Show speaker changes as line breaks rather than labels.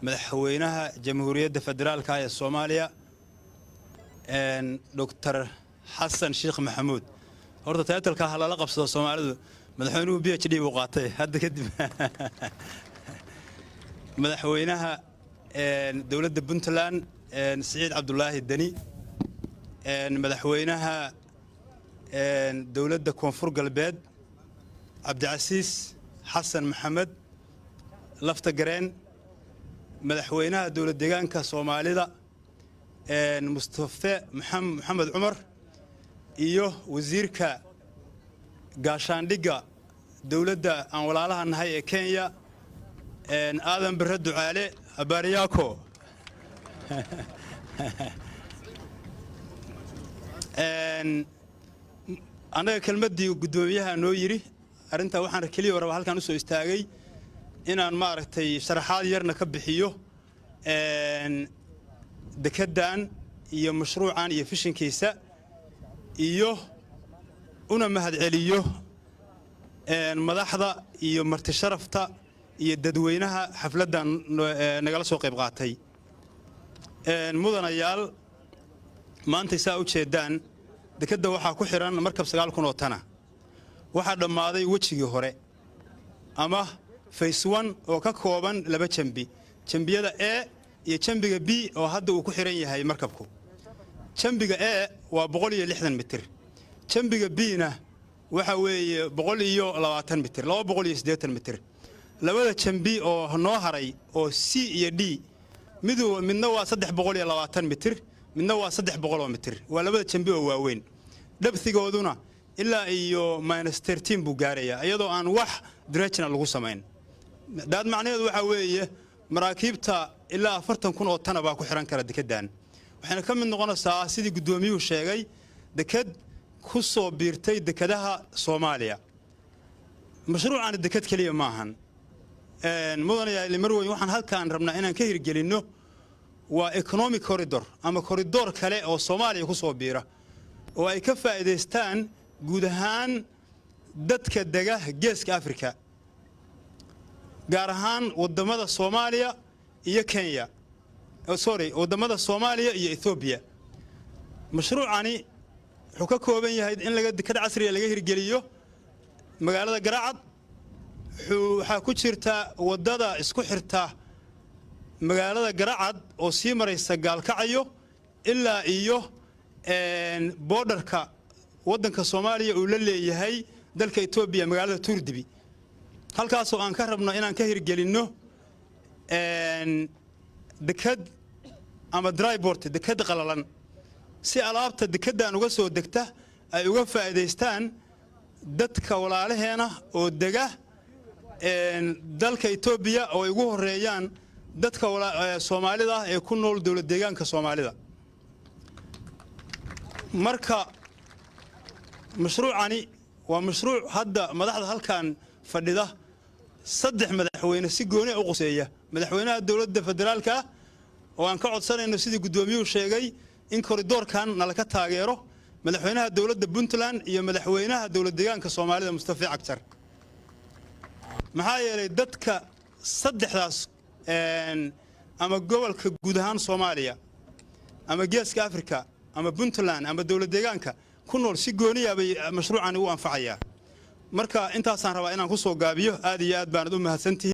Madaxweynaha Jamhuuriyadda Federaalka ee Soomaaliya, Doctor Xasan Sheekh Maxamuud. Horta title-ka ha lala qabsado Soomaalidu, madaxweynuhu PhD buu qaatay hadda kadib. Madaxweynaha dowladda Puntland, Siciid Cabdulaahi Deni, madaxweynaha dowladda Koonfur Galbeed, Cabdicasiis Xasan Maxamed Lafta Gareen, madaxweynaha dowlad deegaanka Soomaalida, Mustafe Maxamed Cumar, iyo wasiirka gaashaandhigga dowladda aan walaalaha nahay ee Kenya, Aadan Barre Ducaale. Habari yako? Annaga kelmaddii guddoomiyaha noo yidhi arrintaa waxaan keliya rabaa halkaan usoo istaagay inaan, ma aragtay, sharaxaad yarna ka bixiyo dekeddan iyo mashruucan iyo vision-kiisa, iyo una mahadceliyo madaxda iyo marti sharafta iyo dadweynaha xafladdan nagala soo qayb qaatay. Mudanayaal, maantay saa u jeedaan dekedda waxaa ku xidhan markab 9000 oo tana. Waxaa dhammaaday wejigii hore ama phase one oo ka kooban laba jambi, jambiyada A iyo jambiga B oo hadda uu ku xidhan yahay markabku. Jambiga A waa 160 mitir, jambiga B-na waxa weeye 120 mitir, 280 mitir. Labada jambi oo noo haray oo C iyo D, midu midna waa 320 mitir, midna waa 300 mitir. Waa labada jambi oo waaweyn, depth-igooduna ilaa iyo -13 buu gaarayaa, iyadoo aan wax dredging-na lagu samayn. Daad macnaheedu waxaa weeye maraakiibta ilaa 40,000 oo tana baa ku xihan kara dekeddan. Waxayna ka mid noqonaysaa, sidii guddoomiyuhu sheegay, deked ku soo biirtay dekadaha Soomaaliya. Mashruucaani deked keliya maahan, mudanayaal, marweyn. Waxaan halkaan rabnaa inaan ka hirgelinno waa economic corridor ama corridor kale oo Soomaaliya ku soo biira oo ay ka faa'iidaystaan guud ahaan dadka dega Geeska Afrika, gaar ahaan waddamada Soomaaliya iyo Kenya, sorry, waddamada Soomaaliya iyo Ethoobiya. Mashruucani wuxuu ka kooban yahay in laga dekad casriga laga hirgeliyo magaalada Garacad. Waxaa ku jirta waddada isku xirta magaalada Garacad oo sii maraysa Gaalkacayo ilaa iyo border-ka waddanka Soomaaliya uu la leeyahay dalka Etoobiya, magaalada Tuurdibi, halkaasoo aan ka rabno inaan ka hirgelinno dekad ama dry port, dekad qalalan, si alaabta dekeddan uga soo degta ay uga faa'iidaystaan dadka walaalaheena oo dega dalka Etoobiya, oo ay ugu horeeyaan dadka Soomaalida ah ee ku nool dowlad deegaanka Soomaalida. Marka mashruucani waa mashruuc hadda madaxda halkan fadhida, saddex madaxweyne, si gooni u quseeya. Madaxweynaha dowladda federaalka ah oo aan ka codsanayno, sidii guddoomiyuhu sheegay, in corridor-kan nalaka taageero, madaxweynaha dowladda Puntland iyo madaxweynaha dowlad deegaanka Soomaalida, Mustafa Cagjar. Maxaa yeelay dadka saddexdaas ama gobolka guud ahaan Soomaaliya ama Geeska Afrika ama Puntland ama dowlad deegaanka ku nool si gooniya bay mashruucani u anfacayaa. Marka intaasaan rabaa inaan ku soo gaabiyo. Aad iyo aad baanad u mahadsantihiin.